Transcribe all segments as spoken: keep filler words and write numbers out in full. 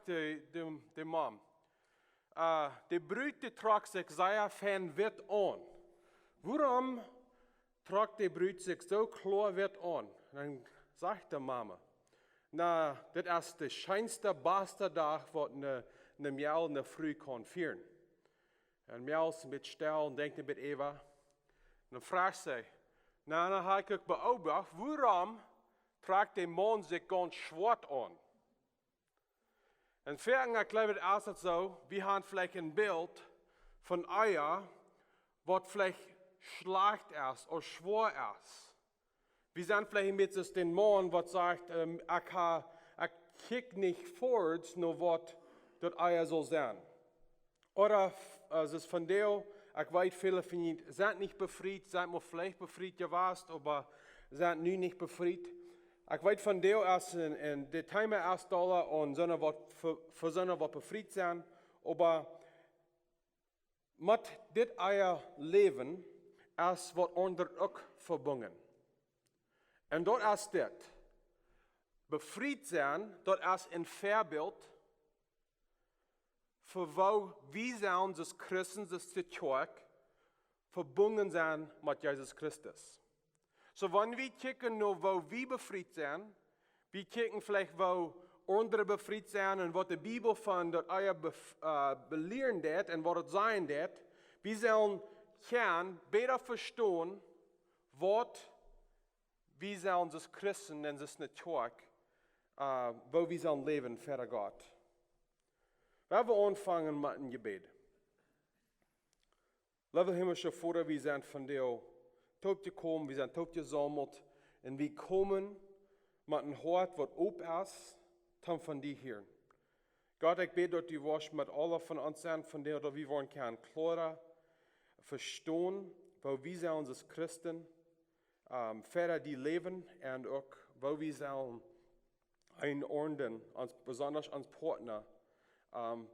de, de, de Mam. Äh, de Brut, dee trock sikj sea fein witt aun. Wuarom trock de Brut sikj soo kloa witt aun? Dan sajcht de Mame: "Na, dit es de scheenste, baste Dach, waut ne, ne Mejal, ne Fru kaun fieren." Un Mejal es een bät stell un denkjt een bät äwa. Dan froagt see: "Na, na, hab ekj uk beobacht, wuarom trock de Maun sikj gaunz schwoat aun?" Un foaken, ekj jleew, es daut soo, wie haben veleicht een Bilt von Ea, waut veleicht schlajcht es ooda schwoa es. Wie sent veleicht een bät soo aus dän Maun, waut sajcht: "Ähm, ekj ha, ekj kjikj nich forwards no waut daut Ea saul sennen." Ooda, äh, soo aus vondoag, ekj weet, väle von junt sent nich befriet, sent mau veleicht befriet jewast, oba sent nu nich befriet. Ekj weet, vondoag es een, een, de Thema es dolla aun soone waut ve-, fa soone waut befriet sent, oba met dit ea Läwen es waut aundret uk vebungen. Un daut es dit. Befriet sennen, daut es een Väabilt fa woo wie sent aus Christen, aus de Kjoakj, vebungen sent met Jesus Christus. Soo, wan wie kjikjen no woo wie befriet sent, wie kjikjen veleicht woo aundre befriet sent un waut de Bibel von daut ea bef-, äh, belieren deit un waut et sajen deit, wie sellen kjennen bäta vestonen waut wie sent aus Christen un aus ne Kjoakj, äh, woo wie sellen läwen ver Gott. Wie wellen aunfangen met een Jebäd. Leewa himlischa Voda, wie sent vondoag toopjekomen, wie sent toopjesaumelt un wie komen met een Hoat waut op es, om von die hieren. Gott, ekj bäd daut du woascht met aule von ons sennen vondoag, daut wie woaren kjennen kloara vestonen woo wie sent aus Christen, ähm, ver die läwen un uk woo wie sellen eenaundren, ons, besonda ons Partner, ähm,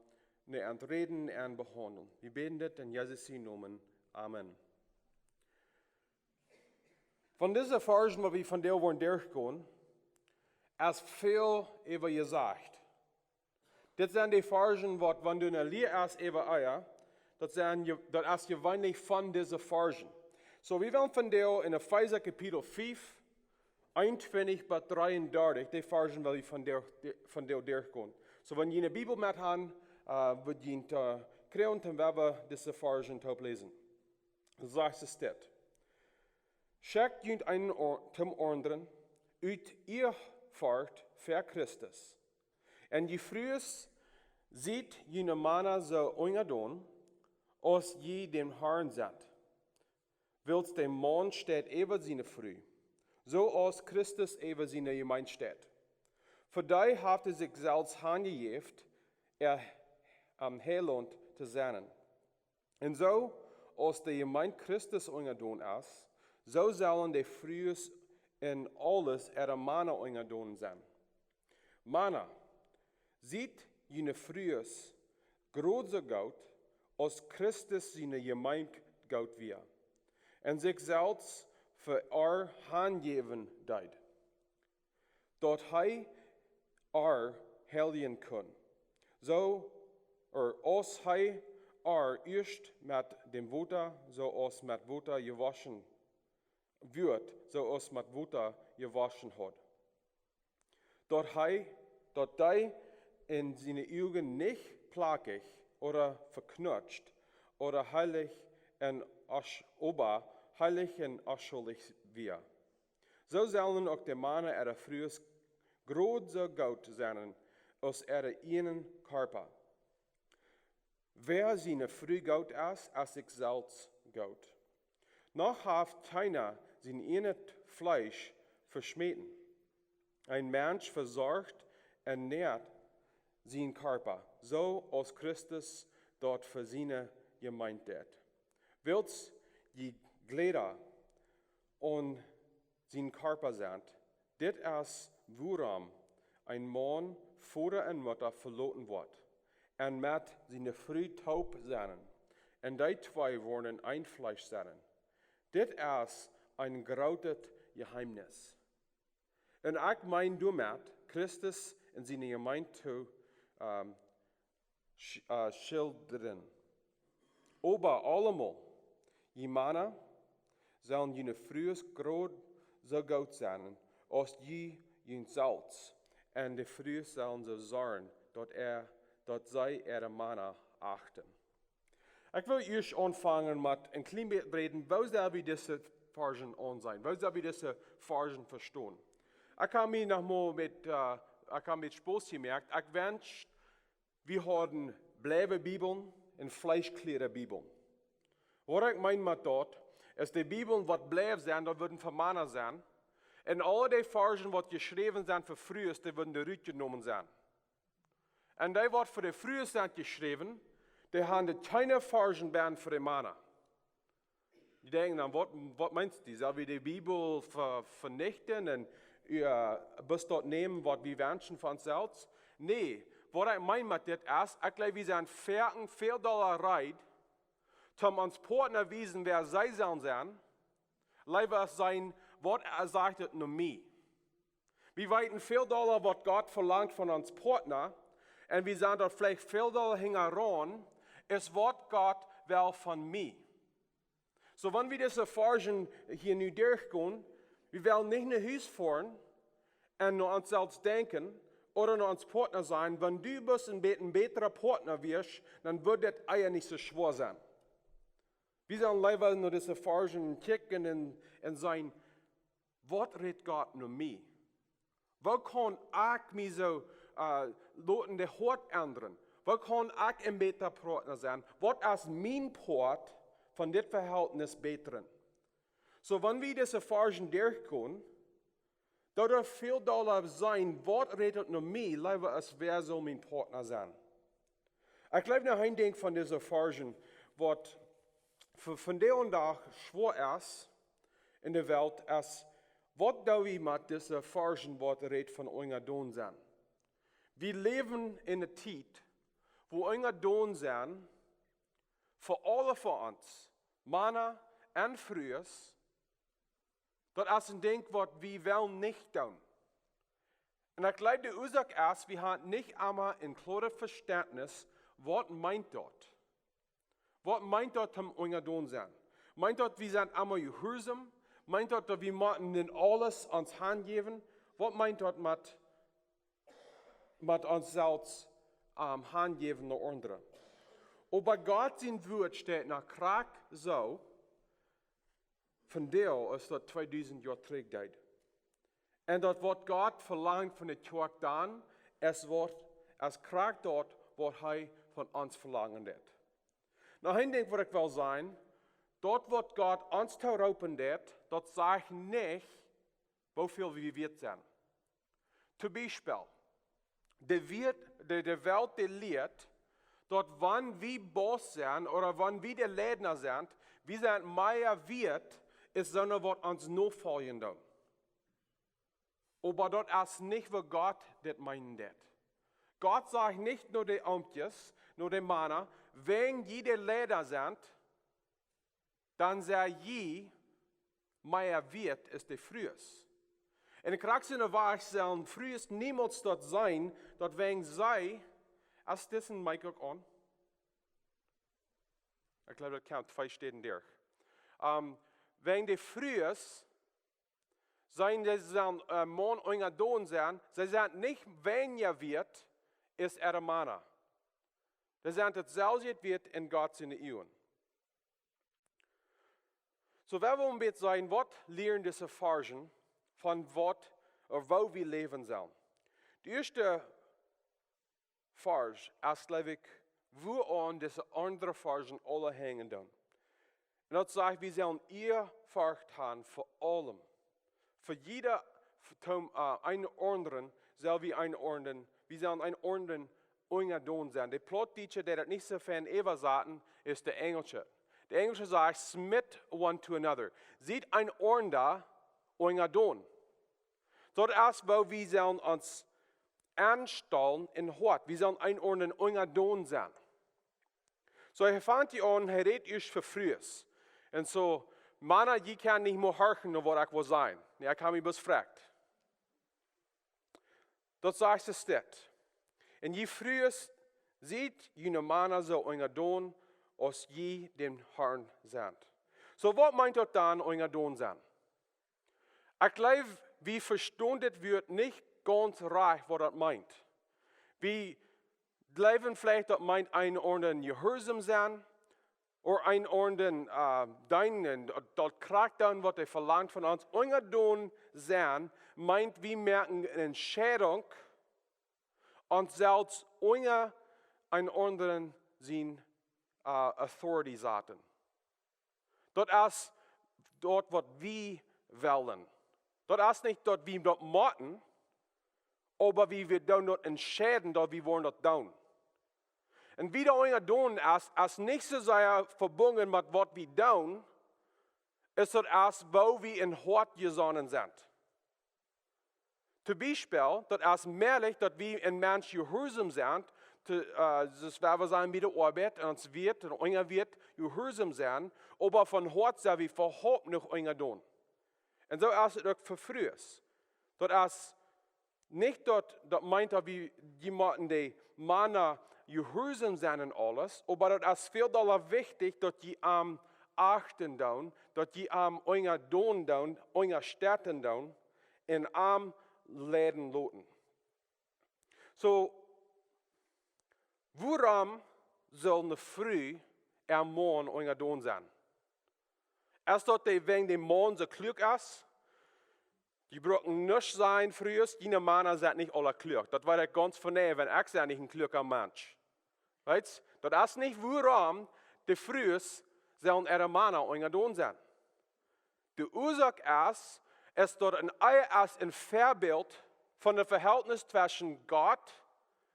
no an räden un behaundlen. Wie bäden dit en Jesus sienen Nomen. Amen. Von dise Varzen, waut wie vondoag woaren derchgonen, es väl äwa jesajcht. Dit sent de Varzen waut, wan du ne Lia hast äwa Ea, daut sent je-, daut es jeweenlich von dise Varzen. Soo, wie wellen vondoag en Efeesa Kapitel fief, eenuntwintich bat dreeundartich, de Varzen well wie vondoag, de, vondoag derchgonen. Soo, wan jie ne Bibel met han, äh, wudd jie, äh, kjrieen, dan woa wie dise Varzen toop läsen. Sajcht et dit: "Schekjt junt eenen aun-, dän aundren ut Ieafurcht ver Christus. Un jie Frues, siet june Mana soo unjadon, aus jie däm Harn sent. Wiels de Maun steit äwa siene Fru, soo aus Christus äwa siene Jemeent steit. Fa dee haft hee sikj selfst hanjejäft, äa, ähm, Heilaunt to sennen. Un soo aus de Jemeent Christus unjadon es, soo sellen de Frues en aules äare Mana unjadon sennen. Mana, siet june Frues jrod soo goot, aus Christus siene Jemeent goot wia, un sikj selfst fa äa hanjäwen deed, daut hee äa heiljen kunn. Soo, ooda aus hee äa ieescht met däm Wota, soo aus met Wota jewoschen wort, soo aus met Wota jewoschen haud. Daut hee, daut dee en siene Uagen nich plakjich ooda veknutscht ooda heilich un onsch-, oba heilich un onschuldich wia. Soo sellen uk de Mana äare Frues jrod soo goot sennen aus äaren ieejnen Kjarpa. Wäa siene Fru goot es, es sikj selfst goot. Noch haft kjeena sien ieejnet Fleesch veschmäten. Een Mensch vesorcht un näat sienen Kjarpa, soo aus Christus daut fa siene Jemeent deed. Wiels jie Jlieda aun sienen Kjarpa sent. Dit es wuarom een Maun Voda un Mutta veloten woat un met siene Fru toop sennen, un dee twee woaren een Fleesch sennen. Dit es een grootet Jeheemnis." Un ekj meen doamet Christus un siene Jemeent to, ähm, sch- äh, schildren. Oba aulemol, jie Mana, sellen june Frues groot soo goot sennen aus jie junt selfst. Un de Frues sellen soo sorjen, daut, äa, daut see äare Mana achten. Ekj well ieescht aunfangen met een kjlien bät räden, woo sell wie dise Varschen aunseenen? Woo sell wie dise Varschen vestonen? Ekj hab mie noch mol met, äh, ekj hab met Spos jemoakt. Ekj wensch, wie hauden bliewe Bibeln un fleeschkleare Bibeln. Waut ekj meen met daut, es de Bibeln waut bliew sent, daut wudden fa Mana sennen. Un aule de Varschen waut jeschräwen sent fa Frues, dee wudden doa rutjenomen sennen. Un dee waut fa de Frues sent jeschräwen, dee haben kjeene Varschen bie fa de Mana. Dee denkjen dan, waut, waut meenst du? Sell wie de Bibel ve- venichten un, äh, bloos daut nämen waut wie wenschen von selfst? Nä, waut ekj meen met dit es, ekj jleew, wie sent väl, väl dolla reed, om ons Partner wiesen, wäa see sellen sennen, leewa aus sennen, waut sajcht et no mie. Wie weeten väl dolla waut Gott velangt von ons Partner, un wie sent doa veleicht väl dolla hinjaraun, es waut Gott well von mie. Soo, wan wie dise Varschen hia nu derchgonen, wie wellen nich no Hus foaren un no ons selfst denkjen ooda no ons Partner sajen, wan du bloos een bät een bätra Partner wieescht, dan wudd dit ea nich soo schwoa sennen. Wie sellen leewa no dise Varschen kjikjen un, un sajen, waut rät Gott no mie? Woo kaun ekj mie soo, äh, loten de Hoat endren? Woo kaun ekj een bätra Partner sennen? Waut es mien Poat von dit Vehältnis bätren? Soo, wan wie dise Varschen derchgonen, daut doa väl dolla sennen, waut rät et no mie, leewa aus wäa saul mien Partner sennen? Ekj jleew, noch een Dinkj von dise Varschen, waut fa- vondoag dän Dach schwoa es en de Welt, es, waut doo wie met dise Varschen, waut rät von unjadon sennen? Wie läwen en eene Tiet, wua unjadon sennen, fa aule von ons, Mana un Frues, daut es een Dinkj waut wie wellen nich doonen. Un ekj jleew, de Uasoak es, wie haben nich emma een kloaret Vestentnis, waut meent daut? Waut meent daut, om unjadon sennen? Meent daut, wie sent emma jehuarsom? Meent daut, daut wie motten en aules ons hanjäwen? Waut meent daut met, met ons selfst, ähm, hanjäwen no aundre? Oba Gott sien Wuat steit noch krakjt soo vondoag aus daut tweedusent Joa trigj deed. Un daut waut Gott velangt von de Kjoakj dan, es waut, es krakjt daut waut hee von ons velangen deed. Noch een Dinkj waut ekj well sajen, daut waut Gott ons tooroopen deed, daut sajcht nich, woo väl wie wieet sent. Toom Biespel, de Welt, de, de Welt, dee lieet, daut wan wie Boss sent ooda wan wie de Leida sent, wie sent mea wieet aus soone waut ons nofoljen doonen. Oba daut es nich, woo Gott dit meenen deed. Gott sajcht nich no de Omkjes, no de Mana, wan jie de Leida sent, dan sent jie mea wieet aus de Frues. Un krakjt soo waut sellen Frues niemols daut sennen, daut wan see, aus disen Mic uk aun? Ekj jleew, daut kjemt twee Städen derch. Ähm, wan de Frues sennen, dee sellen, äh, Mana unjadon sennen, see sent nich weinja wieet aus äare Mana. Dee sent daut selwje wieet en Gott siene Uagen. Soo, wie wellen een bät seenen, waut lieren dise Varschen von waut, ooda woo wie läwen sellen? De ieeschte Varsch es, jleew ekj, wuaraun dise aundre Varschen aule henjen doonen. Un daut sajcht, wie sellen Earfurcht haben ver aulem. Ver jieda, ver toom, äh, een aundren, sell wie een aundren, wie sellen een aundren unjadon sennen. De Plautdietsche, dee daut nich soo fein äwasaten, es de Enjelsche. De Enjelsche sajcht, "Submit one to another." Siet een aundren unjadon. Daut es, woo wie sellen ons aunstalen em Hoat. Wie sellen een aundren unjadon sennen. Soo, hee fangt hia aun, hee rät ieescht ver Frues. Un soo, Mana, jie kjennen nich mea horchen no waut ekj well sajen. Nä, ekj hab mie bloos vefroagt. Daut sajcht et dit. Un jie Frues, siet june Mana soo unjadon aus jie däm Harn sent. Soo, waut meent daut dan, unjadon sennen? Ekj jleew, wie vestonen dit Wuat nich gaunz rajcht, waut daut meent. Wie jleewen veleicht, daut meent eenen aundren jehuarsom sennen, ooda eenen aundren äh, deenen, daut, daut krakjt doonen, waut hee velangt von ons. Unjadon sennen meent, wie moaken eene Entscheidunk, ons selfst unja eenen aundren siene äh, authority saten. Daut es daut, waut wie wellen. Daut es nich, daut wie daut motten, oba wie, wie doonen daut entscheiden, daut wie wellen daut doonen. Un woo daut unjadon es, es nich soo sea vebungen met waut wie doonen, es daut es, woo wie em Hoat jesonnen sent. Toom Biespel, daut es mäajlich, daut wie een Mensch jehuarsom sent, to, äh, daut wie, wie sent bie de Oabeit, un ons Wieet, un onse Wieet jehuarsom sent, oba von Hoat sent wie äwahaupt nich unjadon. Un soo es et uk fa Frues. Daut es nich daut, daut meent, daut wie, jie motten de Mana jehuarsom sennen en aules, oba daut es väl dolla wichtich, daut jie am achten doonen, daut jie am unjadon doonen, unjastetten doonen, un am leiden loten. Soo, wuarom saul eene Fru äa Maun unjadon sennen? Es daut de, wäajen de Maun soo kluak es? Jie brucken nuscht sajen, Frues, june Mana sent nich aula kluak. Daut weet ekj gaunz von mie, wan ekj sie nich een kluaka Mensch. Weetst, daut es nich, wuarom de Frues sellen äare Mana unjadon sennen. De Uasoak es, es daut een, es een Väabilt von daut Vehältnis tweschen Gott,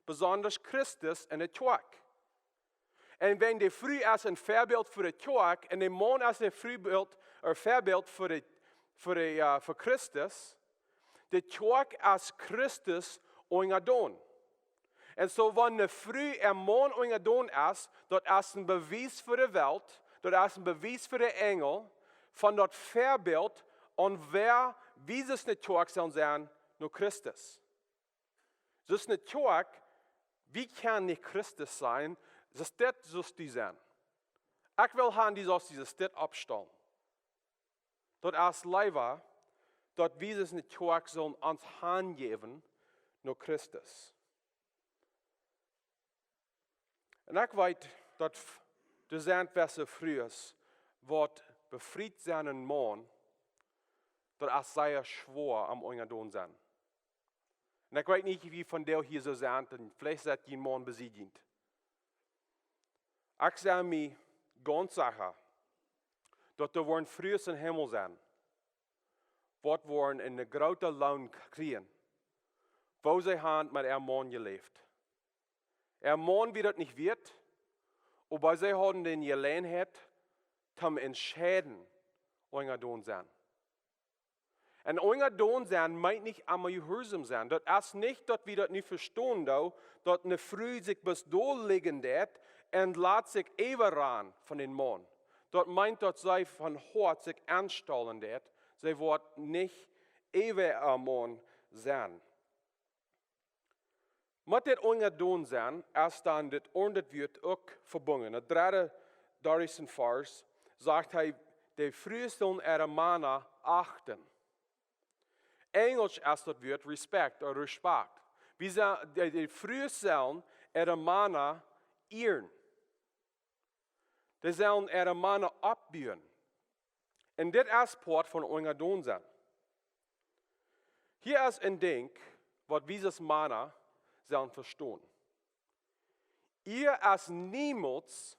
besonda Christus, un de Kjoakj. Un wan de Fru es een Väabilt fa de Kjoakj un de Maun es een Väabilt, een Väabilt fa de, fa de, äh, fa Christus, de Kjoakj es Christus unjadon. Un soo, wan eene Fru äa Maun unjadon es, daut es een Bewies fa de Welt, daut es een Bewies fa de Enjel, von daut Väabilt aun wäa wie aus eene Kjoakj sellen sennen no Christus. Aus eene Kjoakj, wie kjennen nich Christus sennen, aus dit, aus dee sent. Ekj well han, dee aus dit oppstalen. Daut es leewa, daut wie aus eene Kjoakj sellen ons hanjäwen no Christus. Un ekj weet, daut f-, doa sent jewesse Frues, waut befriet sent en Maun, daut es sea schwoa aum unjadon sennen. Un ekj weet nich, woo väl von junt hia soo sent, un veleicht sent june Mana besiedjent. Ekj sie mie gaunz secha, daut doa woaren Frues em Himmel sennen, waut woaren een grootet Loon kjrieen, woo see han met äa Maun jeläft. Äa Maun wia daut nich wieet, oba see hauden de Jeläajenheit, toom entscheiden, unjadon sennen. Un unjadon sennen meent nich emma jehuarsom sennen. Daut es nich, daut wie daut nich vestonen, daut, daut eene Fru sikj bloos dollajchen deit un lat sikj äwaranen von dän Maun. Daut meent, daut see von Hoat sikj aunstalen deit. See woat nich äwa äa Maun sennen. Met dit unjadon sennen es dan dit aundre Wuat uk vebungen. Daut dredde, dartiende Varsch, sajcht hee, de Frues sellen äare Mana achten. Enjelsch es daut Wuat respect or respect. Wie sellen, de, de Frues sellen äare Mana ieren. Dee sellen äare Mana oppbuen. Un dit es Poat von unjadon sennen. Hia es een Dinkj, waut wie aus Mana sellen vestonen. Hia es niemols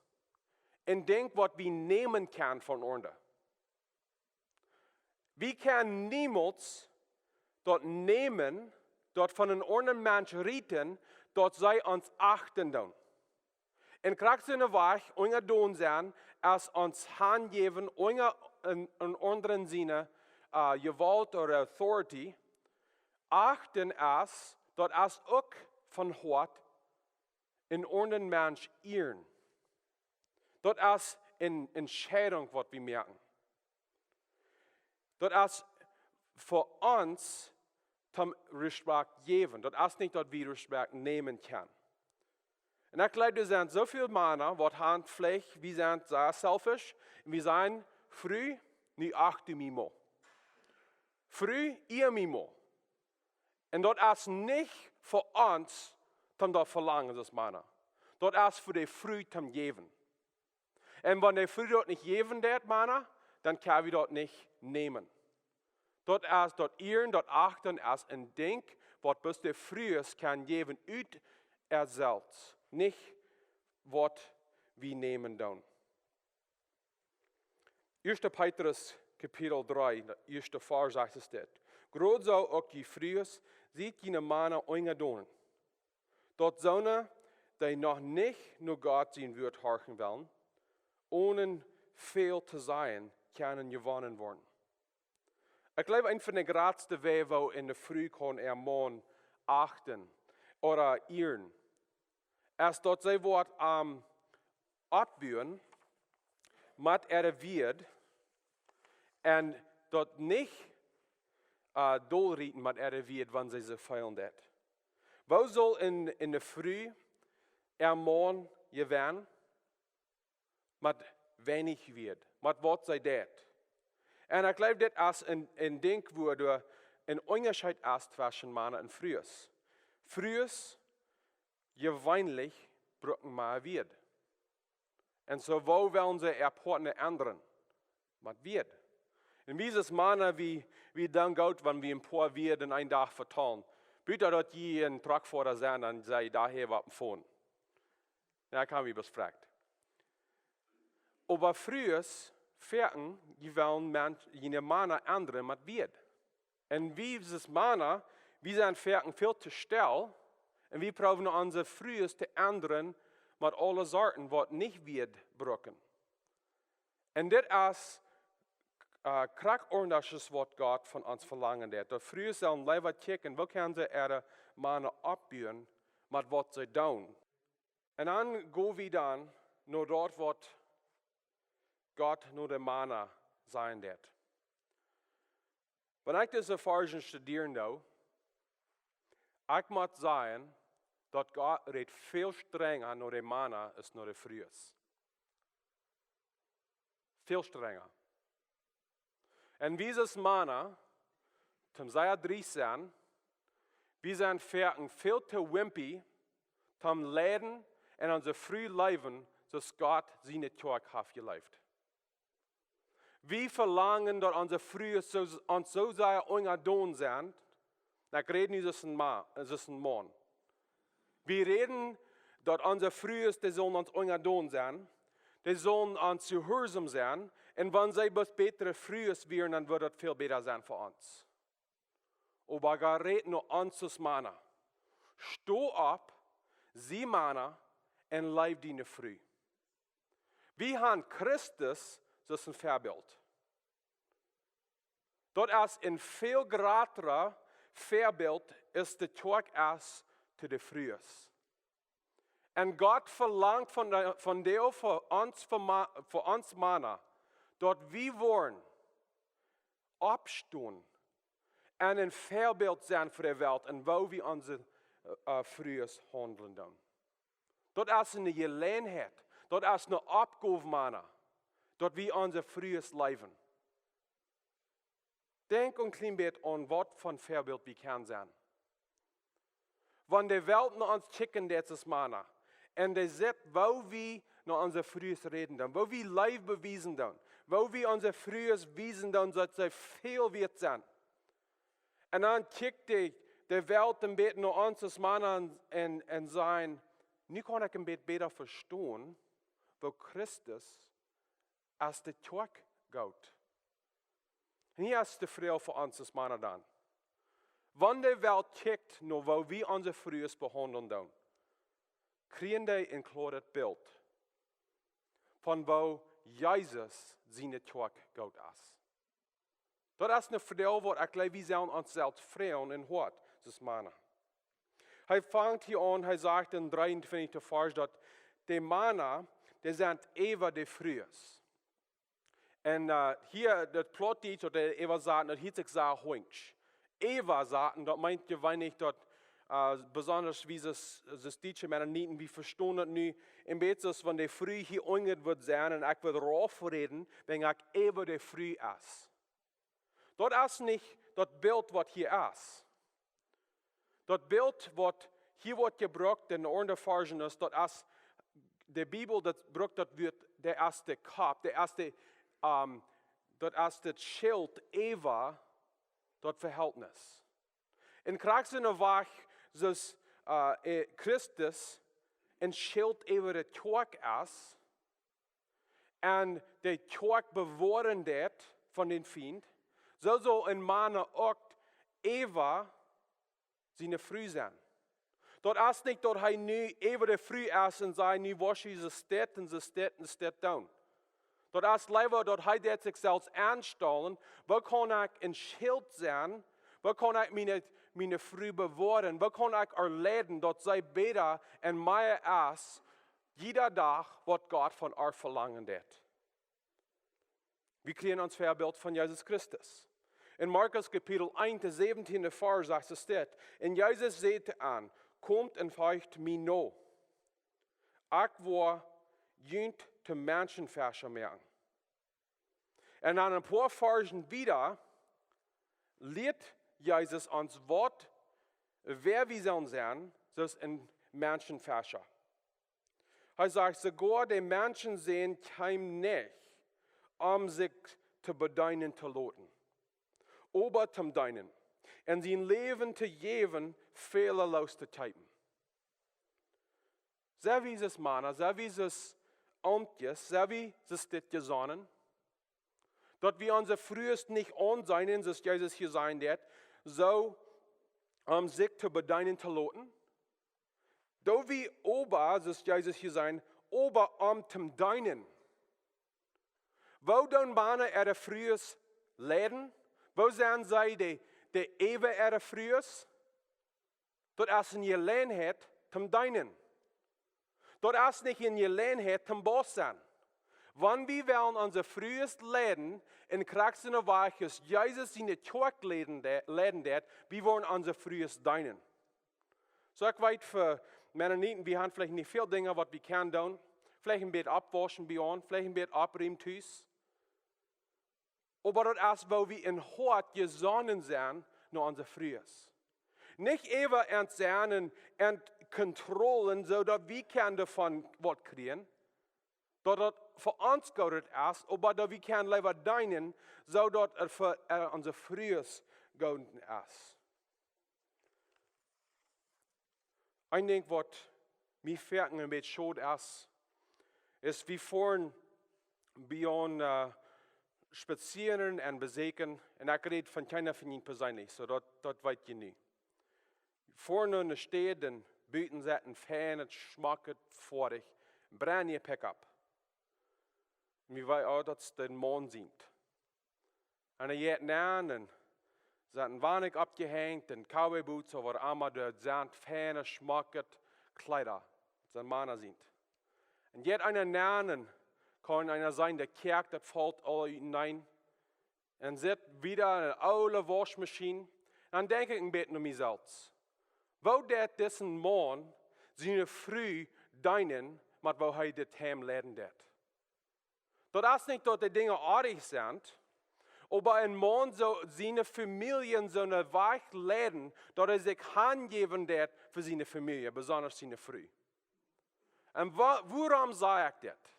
een Dinkj, waut wie nämen kjennen von aundre. Wie kjennen niemols daut nämen, daut von een aundren Mensch rieten, daut see ons achten doonen. Un krakjt soo een Wajch, unjadon sennen, es ons hanjäwen unja een, een aundren siene, äh, Jewault ooda authority. Achten es, daut es uk von Hoat een aundren Mensch ieren. Daut es eene Entscheidunk, waut wie moaken. Daut es fa ons toom Respekt jäwen. Daut es nich daut wie Respekt nämen kjennen. Un ekj jleew, doa sent soo väl Mana waut han veleicht, wie sent sea selfish un wie sajen: "Fru, nu acht du mie mol. Fru, ea mie mol." Un daut es nich fa ons toom daut velangen, soo aus Mana. Daut es fa de Fru toom jäwen. Un wan de Fru daut nich jäwen deit, Mana, dan kjenn wie daut nich nämen. Daut es daut Ieren, daut Achten es een Dinkj waut bloos de Frues kjennen jäwen ut äa selfst, nich waut wie nämen doonen. Ieeschte Petrus Kapitel dree, de ieeschte Varsch sajcht es dit: "Krakjt soo uk jie Frues, siet june Mana unjadon. Daut soone, dee noch nich no Gott sien Wuat horchen wellen, onen väl to sajen, kjennen jewonnen woaren." Ekj jleew, een von de jratste Wäaj, woo eene Fru kaun äa Maun achten ooda ieren, es daut see woat am oppbuen met äare Wieed un daut nich, äh, dolrieten met äare Wieed, wan see soo feelen deit. Woo saul een, eene Fru äa Maun jewennen? Met weinich Wieed, met waut see deit. Un ekj jleew, dit es een, een Dinkj, wua doa een Unjascheet es tweschen Mana un Frues. Frues jeweenlich brucken mea Wieed. Un soo, woo wellen see äa Partner endren? Met Wieed. Un wie aus Mana, wie, wie doonen goot, wan wie een poa Wieed en een Dach vetalen. Buta daut jie een Truckfoara sent, dan sie jie doa hia opp dän Phone. Jo, ekj hab mie befroacht. Oba Frues, foaken, dee wellen Mensch, june Mana endren met Wieed. Un wie aus Mana, wie sent foaken väl too stell un wie proowen onse Frues to endren met aule Sorten waut nich Wieed brucken. Un dit es, äh, krakjt aundasch aus waut Gott von ons velangen deit. Daut Frues sellen leewa kjikjen, woo kjennen see äare Mana oppbuen met waut see doonen. Un dan go wie dan no daut, waut Gott no de Mana sajen deit. Wan ekj dise Varschen studieren doo, ekj mott sajen, daut Gott rät väl strenja no de Mana aus no de Frues. Väl strenja. Un wie aus Mana, toom sea driest sennen, wie sent foaken väl too wimpy, toom leiden un onse Fru leewen, soo aus Gott siene Kjoakj haft jeleeft. Wie velangen, daut onse Frues soo, ons soo sea unjadon sent, un ekj räd nu soo aus een Ma-, soo aus een Maun. Wie räden, daut onse Frues, dee sellen ons unjadon sennen, dee sellen ons jehuarsom sennen, un wan see waut bätre Frues wieren, dan wudd daut väl bäta sennen fa ons. Oba Gott rät no ons aus Mana. Sto opp, sie Mana, un leew diene Fru. Wie han Christus soo aus een Väabilt. Daut es een väl jratret Väabilt aus de Kjoakj es to de Frues. Un Gott velangt von de, von dee fa ons, fa Ma-, fa ons Mana, daut wie woaren oppstonen un een Väabilt sennen fa de Welt un woo wie onse, äh, Frues haundlen doonen. Daut es eene Jeläajenheit, daut es eene Oppgow, Mana, daut wie onse Frues leewen. Denkj een kjlien bät aun, waut fa een Väabilt wie kjennen sennen. Wan de Welt no ons kjikjen deit aus Mana, un dee sitt, woo wie no onse Frues räden doonen, woo wie Leew bewiesen doonen, woo wie onse Frues wiesen doonen, daut see väl wieet sent. Un dan kjikjt de, de Welt een bät no ons aus Mana un, un, un sajen: "Nu kaun ekj een bät bäta vestonen, woo Christus aus de Kjoakj goot." Un hia es de Froag fa ons aus Mana dan. Wan de Welt kjikjt no woo wie onse Frues behaundlen doonen, kjrieen dee een kloaret Bilt von woo Jesus siene Kjoakj goot es? Daut es eene Froag, waut ekj jleew, wie sellen ons selfst froagen em Hoat, aus Mana. Hee fangt hia aun, hee sajcht em dreeuntwintichsten Varsch, daut de Mana, dee sent äwa de Frues. Un, äh, hia, daut Plautdietsch, waut hee äwa sajcht, daut hieet sikj sea hunjsch. äwa saten, daut meent je weinich daut, äh, besondasch wie es, es dietsche Mennoniten, wie vestonen daut nu, en bät soo aus wan de Fru hia unjen wudd sennen un ekj wudd rauf räden, wan ekj äwa de Fru es. Daut es nich daut Bilt waut hia es. Daut Bilt waut hia woat jebrukt en aundre Varschen es, daut es, de Bibel, daut brukt daut Wuat, dee es de Kopp, dee es de, ähm, daut es daut Schilt äwa daut Vehältnis. En krakjt soo aus, äh, äh, Christus een Schilt äwa de Kjoakj es, un de Kjoakj bewoaren deit von dän Fient, soo saul een Mana uk äwa siene Fru sennen. Daut es nich daut hee nu äwa de Fru es un sajcht, nu woa ekj soo steit un soo steit un steit doonen. Daut es leewa daut hee deit sikj selfst aunstalen, woo kaun ekj een Schilt sennen, woo kaun ekj miene, miene Fru bewoaren, woo kaun ekj äa leiden, daut see bäta un mea es, jieda Dach waut Gott von äa velangen deit. Wie kjrieen ons Väabilt von Jesus Christus. En Markus Kapitel eent, de säwentieende Varsch sajcht et dit. Un Jesus säd an: "Komt un folgt mie no. Ekj woa junt to Menschenfescha moaken." Un dan een poa Varschen wieda lieet Jesus ons waut, wäa wie sellen sennen, soo aus een Menschenfescha. Hee sajcht: "Soogoa de Menschensän kjeem nich, om sikj to bedeenen to loten, oba toom deenen, un sien Läwen to jäwen, väle loos to kjeepen." Sent wie soo aus Mana, sent wie soo aus Omkjes, sent wie soo aus dit jesonnen, daut wie onse Frues nich aunseenen, soo aus Jesus hia säd, soo om sikj to bedeenen to loten? Daut wie oba, soo aus Jesus hia säd, oba om toom deenen. Woo doonen Mana äare Frues leiden? Woo sent see de, de äwa äare Frues? Daut es eene Jeläajenheit toom deenen. Daut es nich eene Jeläajenheit toom Boss sennen. Wan wie wellen onse Frues leiden, en krakjt soo aus Jesus siene Kjoakj leiden de-, leiden deit, wie woaren onse Frues deenen. Soo, ekj weet, fa Mennoniten, wie haben veleicht nich väl Dinja waut wie kjennen doonen. Veleicht een bät oppwauschen bie ons, veleicht een bät oppräumen tus. Oba daut es, woo wie em Hoat jesonnen sent no onse Frues. Nich äwa an sennen un kontrollen, soo daut wie kjennen doavon waut kjrieen, daut daut fa ons goot es, oba daut wie kjennen leewa deenen, soo daut et fa, äh, onse Frues goot es. Een Dinkj waut mie foaken een bät schod es, es wie foaren bie ons, äh, spazieren un besieekjen, un ekj räd von kjeena von junt perseenlich, soo daut, daut weet jie nu. Foaren no eene Staut un buten sett een feinet, schmocket Foatich, brand new Pickup. Un wie weeten, oh, daut es dän Maun sient. Un hee jeit nenn un sent een Wanick oppjehenjt un Cowboy Boots, ooda waut emma, doa sent feine, schmocke Kjleeda. Daut sent Mana sient. Un jeit eena nenn un kaun eena seenen, de Kjoakj, daut felt aul uteneen. Un sitt wieda en eene oole Wauschmaschien. Un dan denkj ekj een bät no mie selfst: Woo deit disen Maun siene Fru deenen, met woo hee dit Heim leiden deit? Daut es nich, daut de Dinja oajch sent, oba een Maun saul siene Famielje soo wajch leiden, daut hee sikj hanjäwen deit fa siene Famielje, besonda siene Fru. Un wa-, wuarom saj ekj dit?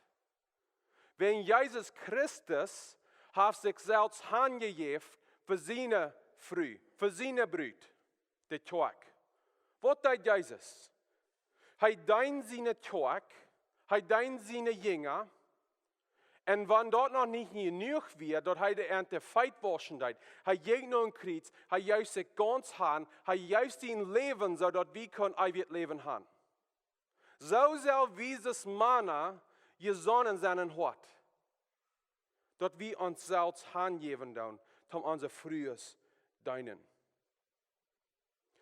Wiels Jesus Christus haft sikj selfst hanjejäft fa siene Fru, fa siene Brut, de Kjoakj. Waut deed Jesus? Hee deend siene Kjoakj, hee deend siene Jinja. Un wan daut noch nich jenuach wia, daut hee an de Feet wauschen deed, hee jinkj no een Kjriez, hee jeef sikj gaunz han, hee jeef sien Läwen, soo daut wie kunnen eewjet Läwen haben. Soo sell wie aus Mana jesonnen sennen em Hoat, daut wie ons selfst hanjäwen doonen, om onse Frues deenen.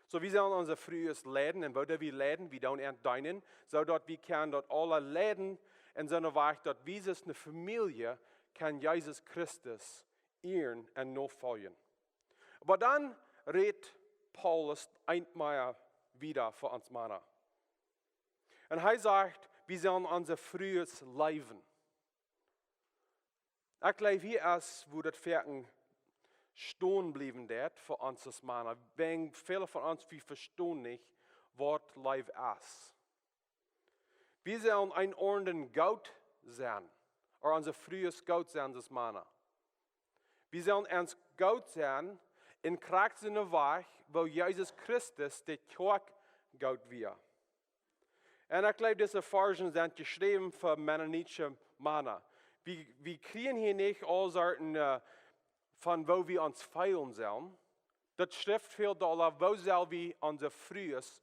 Soo, wie sellen onse Frues leiden, un woo doo wie leiden? Wie doonen an deenen, soo daut wie kjennen daut aula leiden, un soo wajch daut wie aus eene Famielje kjennen Jesus Christus ieren un nofoljen. Oba dan, rät Paulus eent mea wieda fa ons Mana. Un hee sajcht, wie sellen onse Frues leewen. Ekj jleew, hia es, wua daut foaken stonen bliewen deit fa ons aus Mana. Wäajen väle von ons, wie vestonen nich, waut Leew es. Wie sellen een aundren goot sennen, ooda onse Frues goot sennen aus Mana. Wie sellen ons goot sennen en krakjt soon Wajch, woo Jesus Christus de Kjoakj goot wia. Un ekj jleew, dise Varzen sent jeschräwen fa mennonitische Mana. Wie, wie kjrieen hia nich aul Sorten, äh, von woo wie ons feelen sellen. Daut schrift väl dolla, woo sell wie onse Frues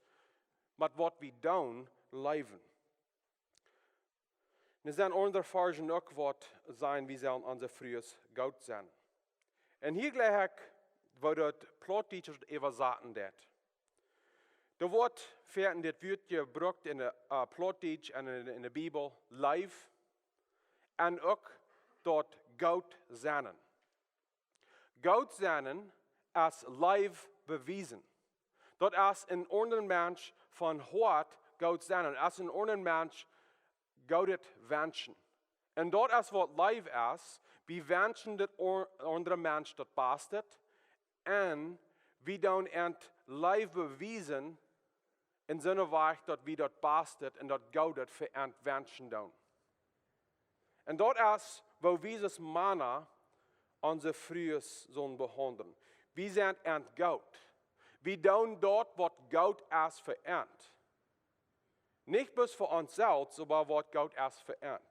met waut wie doonen, leewen. Doa sent aundre Varzen uk, waut sajen, wie sellen onse Frues goot sennen. Un hia jlikj ekj, woo daut Plautdietsch daut äwasaten deit. Doa woat foaken dit Wuat jebrukt en de, äh, Plautdietsch un en, en de Bibel, leew, un uk daut goot sennen. Goot sennen es Leew bewiesen. Daut es een aundren Mensch von Hoat goot sennen. Es een aundren Mensch Goodet wenschen. Un daut es waut Leew es. Wie wenschen daut o-, aundre Mensch daut Baste. Un wie doonen an Leew bewiesen en soon Wajch, daut wie daut Baste un daut Goodet fa an wenschen doonen. Un daut es, woo wie aus Mana onse Frues sellen behaundlen. Wie sent an goot. Wie doonen daut, waut goot es fa an. Nich bloos fa ons selfst, oba waut goot es fa an.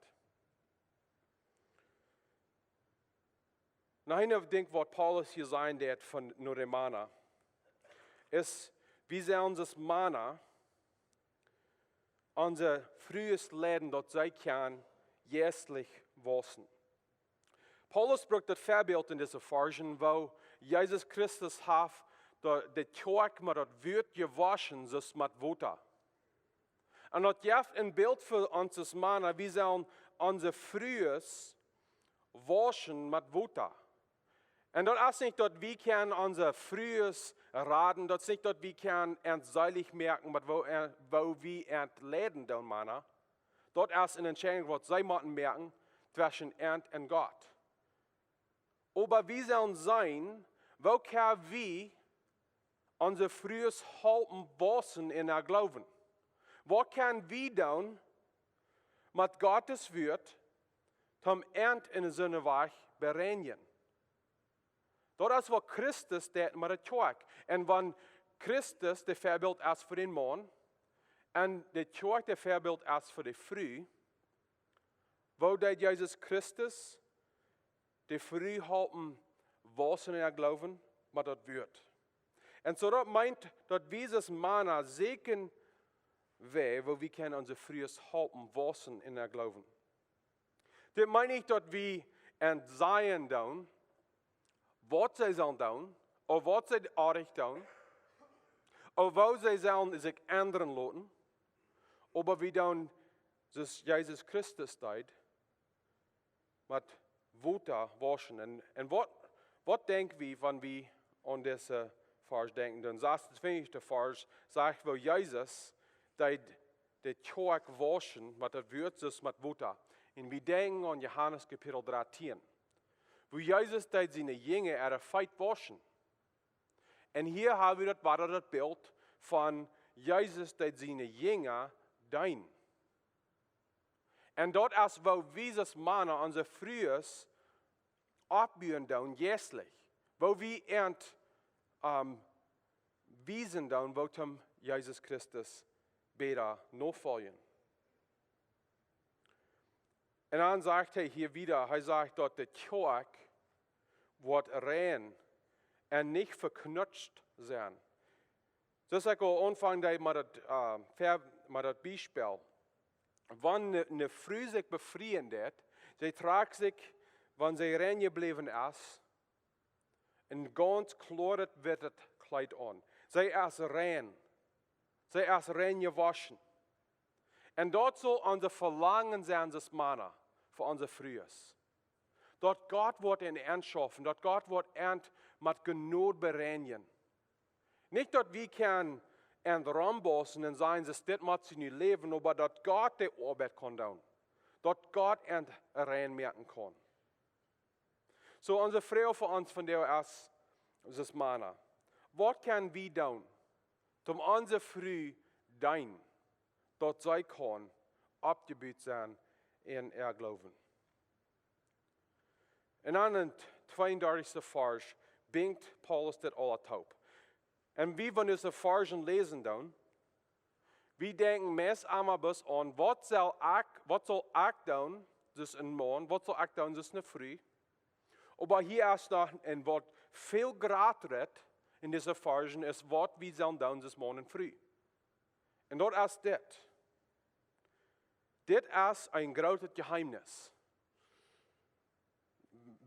Nu, een Dinkj, waut Paulus hia sajen deit von no de Mana, es, wie sellen aus Mana onse Frues leiden, daut see kjennen jeistlich wausen. Paulus brukt daut Väabilt en dise Varzen, woo Jesus Christus haft de, de Kjoakj met daut Wuat jewoschen, soo aus met Wota. Un daut jeft een Bilt fa ons aus Mana, wie sellen onse Frues wauschen met Wota. Un daut es nich, daut wie kjennen onse Frues raden, daut es nich, daut wie kjennen an seelich moaken, oba woo, äh, woo wie an leiden doonen, Mana. Daut es eene Entscheidunk, waut see motten moaken tweschen an un Gott. Oba wie sellen seenen, woo kjenn wie onse Frues halpen wausen en äa Gloowen? Waut kjenn wie doonen met Gottes Wuat, om an en soon Wajch bereinjen? Daut es, waut Christus deed met de Kjoakj. Un wan Christus daut Väabilt es fa dän Maun un de Kjoakj daut Väabilt es fa de Fru, woo deed Jesus Christus de Fru halpen wausen en äa Gloowen? Met daut Wuat. Un soo daut meent, daut wie aus Mana sieekjen Wäaj, woo wie kjennen onse Frues halpen wausen en äa Gloowen. Dit meent nich, daut wie an sajen doonen, waut see sellen doonen, ooda waut see oajch doonen, ooda woo see sellen sikj endren loten, oba wie doonen, soo aus Jesus Christus deed, met Wota wauschen. Un, un waut, waut denkj wie, wan wie aun dise Varsch denkjen? Dan sastentwintichste Varsch sajcht, woo Jesus deed de Kjoakj wauschen met daut Wuat, soo aus met Wota. Un wie denkjen aun Johanes Kapitel dartieen, woo Jesus deed siene Jinja äare Feet wauschen. Un hia hab wie daut wada, daut Bilt von Jesus deed siene Jinja deenen. Un daut es, woo wie aus Mana onse Frues oppbuen doonen, jeistlich. Woo wie an, ähm, wiesen doonen, woo toom Jesus Christus bäta nofoljen. Un dan sajcht hee hia wada, hee sajcht, daut de Kjoakj woat rein un nich veknutscht sennen. Soo aus ekj aul aunfangen deed met daut, äh, Ver-, met daut Biespel. Wan eene, eene Fru sikj befrieen deed, see trakjt sikj, wan see rein jebläwen es, een gaunz kloaret wittet Kjleet aun. See es rein. See es rein jewoschen. Un daut saul onse Velangen sennen, aus Mana, fa onse Frues. Daut Gott woat an schaufen, daut Gott woat an met Jnod bereinjen. Nich daut wie kjennen en Rom bausen un sajen, soo dit mott sien nu läwen, oba daut Gott de Oabeit kaun doonen. Daut Gott en rein moaken kaun. Soo, onse Froag fa ons vondoag es, es Mana, waut kjenn wie doonen, om onse Fru deenen, daut see kaun oppjebut sennen en äa Gloowen? Un dan em tweeundartichsten Varsch binjt Paulus dit aula toop. Un wie, wan wie dise Varschen läsen doonen, wie denkjen meist emma bloos aun, waut saul ekj, waut saul ekj doonen, soo aus een Maun, waut saul ekj doonen, soo aus eene Fru? Oba hia es noch een Wuat väl jratret en dise Varschen, es waut wie sellen doonen, soo aus Maun un Fru. Un daut es dit. Dit es een grootet Jeheemnis.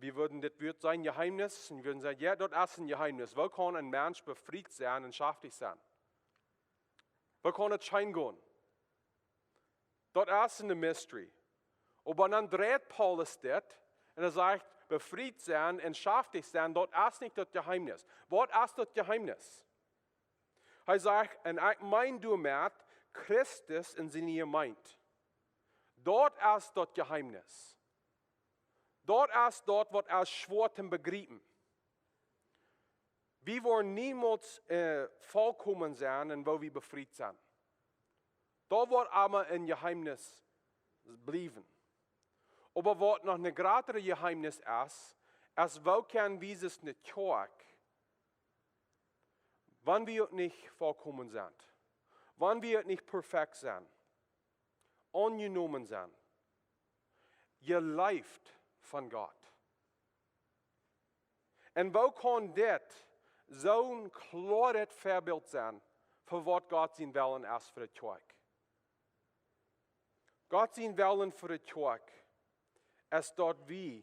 Wie wudden dit Wuat sajen, Jeheemnis, un wie wudden sajen, jo, daut es een Jeheemnis. Woo kaun een Mensch befriet sennen un schaftich sennen? Woo kaun et scheen gonen? Daut es een mystery. Oba dan dreit Paulus dit un hee sajcht, befriet sennen un schaftich sennen, daut es nich daut Jeheemnis. Waut es daut Jeheemnis? Hee sajcht, un ekj meen doamet Christus un siene Jemeent. Daut es daut Jeheemnis. Daut es daut, waut es schwoa to bejriepen. Wie woaren niemols, äh, volkomen sennen, woo wie befriet sent. Daut woat emma een Jeheemnis bliewen. Oba waut noch een jratret Jeheemnis es, es, woo kjenn wie soo aus eene Kjoakj, wan wie uk nich volkomen sent, wan wie uk nich perfekt sent, aunjenomen sent, jeleeft von Gott? Un woo kaun dit soo een kloaret Väabilt sennen fa waut Gott sien Wellen es fa de Kjoakj? Gott sien Wellen fa de Kjoakj es, daut wie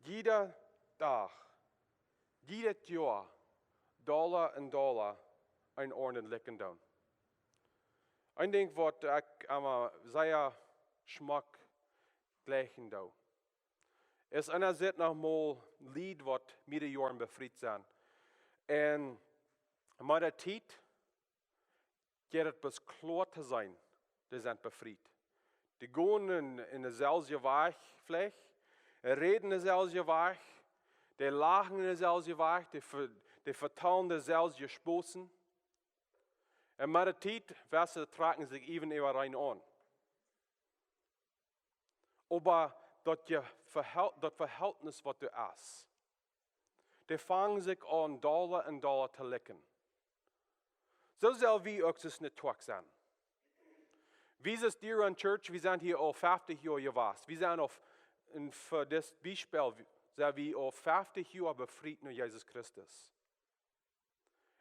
jieda Dach, jiedet Joa, dolla un dolla eenen aundren likjen doonen. Een Dinkj, waut ekj emma sea schmock jlikjen doo, es, eena sitt noch mol Lied, waut mearere Joaren befriet sent. Un met de Tiet jeit et bloos kloa to seenen, dee sent befriet. Dee gonen en, en deeselwje Wajch veleicht, räden deeselwje Wajch, dee lachen en deeselwje Wajch, dee ve-, dee vetalen deeselwje Spossen. Un met de Tiet, weetst, dee trakjen sikj äwen äwareen aun. Oba daut je Vehel-, daut Vehältnis, waut doa es, dee fangen sikj aun dolla un dolla to likjen. Soo sell wie uk soo aus eene Kjoakj sennen. Wie sent hia en Church, wie sent hia aul feftich Joa jewast. Wie sent aul, un fa dit Biespel, wie, sent wie aul feftich Joa befriet no Jesus Christus.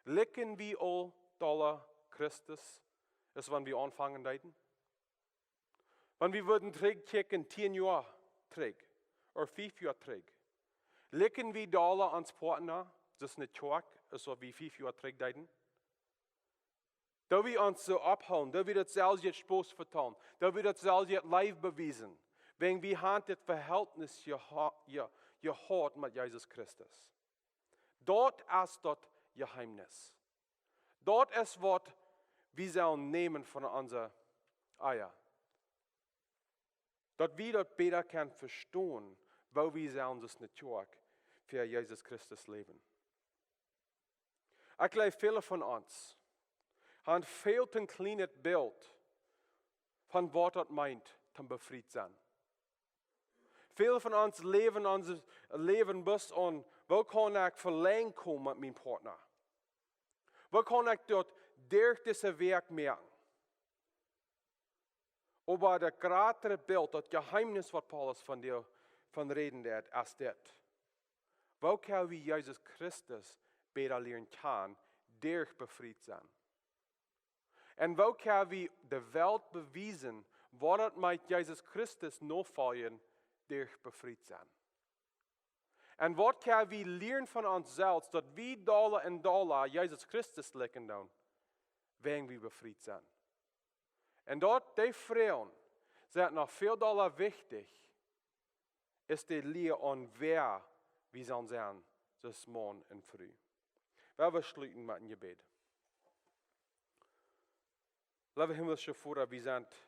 Likjen wie aul dolla Christus, aus wan wie aunfangen deeden? Wan wie wudden trigjkjikjen tieen Joa trigj, ooda fief Joa trigj, likjen wie dolla ons Poatna, soo aus eene Kjoakj, aus waut wie fief Joa trigj deeden? Doo wie ons soo opphoolen, doo wie daut selwje Sposs vetalen, doo wie daut selwje Leew bewiesen, wäajen wie haben dit Vehältnis jeha-, je-, jehaut met Jesus Christus. Daut es daut Jeheemnis. Daut es waut wie sellen nämen von onse Ehe. Daut wie daut bäta kjennen vestonen, woo wie sellen soo aus eene Kjoakj fa Jesus Christus läwen. Ekj jleew, väle von ons haben väl too kjlienet Bilt von waut daut meent, om befriet sennen. Väle von ons läwen ons Läwen bloos aun, woo kaun ekj velenjd komen met mienen Partner? Woo kaun ekj daut derch dise Wäakj moaken? Oba daut jratre Bilt, daut Jeheemnis, waut Paulus von doa, von räden deed, es dit: Woo kjenn wie Jesus Christus bäta lieren kjanen derch befriet sennen? Un woo kjenn wie de Welt bewiesen, waut daut meent Jesus Christus nofoljen derch befriet sennen? Un waut kjenn wie lieren von ons selfst, daut wie dolla un dolla Jesus Christus likjen doonen, wäajen wie befriet sent? Un daut, dee Froagen sent noch väl dolla wichtich aus de Lia aun wäa wie sellen sennen, soo aus Maun un Fru. Well wie schluten met een Jebäd. Leewa himmlischa Voda, wie sent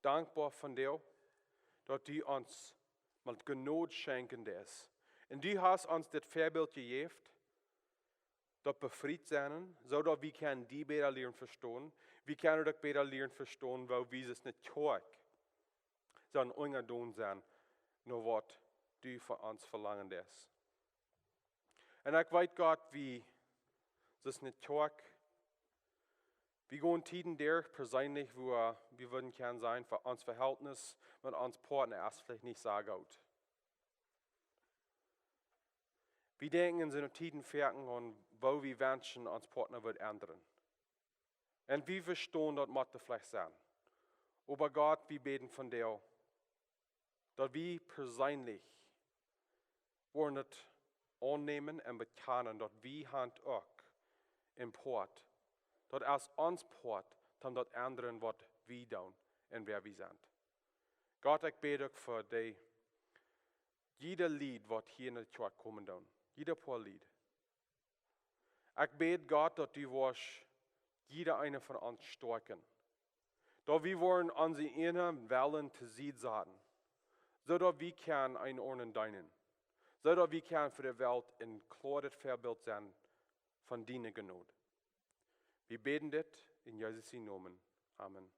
dankboa von die, daut du ons met Jnod schenkjen deist. Un du hast ons dit Väabilt jejäft, daut befriet sennen, soo daut wie kjennen die bäta lieren vestonen. Wie kjennen uk bäta lieren vestonen, woo wie sest ne Kjoakj sellen unjadon sennen, no waut du von ons velangen deist. Un ekj weet, Gott, wie sest ne Kjoakj, wie gonen Tieden derch perseenlich, wua wie wudden kjennen sajen, fa ons Vehältnis met ons Partna es veleicht nich soo goot. Wie denkjen en soone Tieden foaken aun, woo wie wenschen, ons Partna wudd endren. Un wie vestonen, daut mott veleicht sennen. Oba Gott, wie bäden von die, daut wie perseenlich woaren daut aunnämen un bekjanen, daut wie haben uk een Poat. Daut es ons Poat, dan daut endren, waut wie doonen un wäa wie sent. Gott, ekj bäd uk fa die, jieda Lied, waut hia en de Kjoakj komen doonen. Jieda Poa Lied. Ekj bäd, Gott, daut du woascht jieda eenen von ons stoakjen. Daut wie woaren onse eejne Wellen to Sied saten, soo daut wie kjennen eenen aundren deenen, soo daut wie kjennen fa de Welt een kloaret Väabilt sennen von diene Jnod. Wie bäden dit en Jesus sienen Nomen. Amen.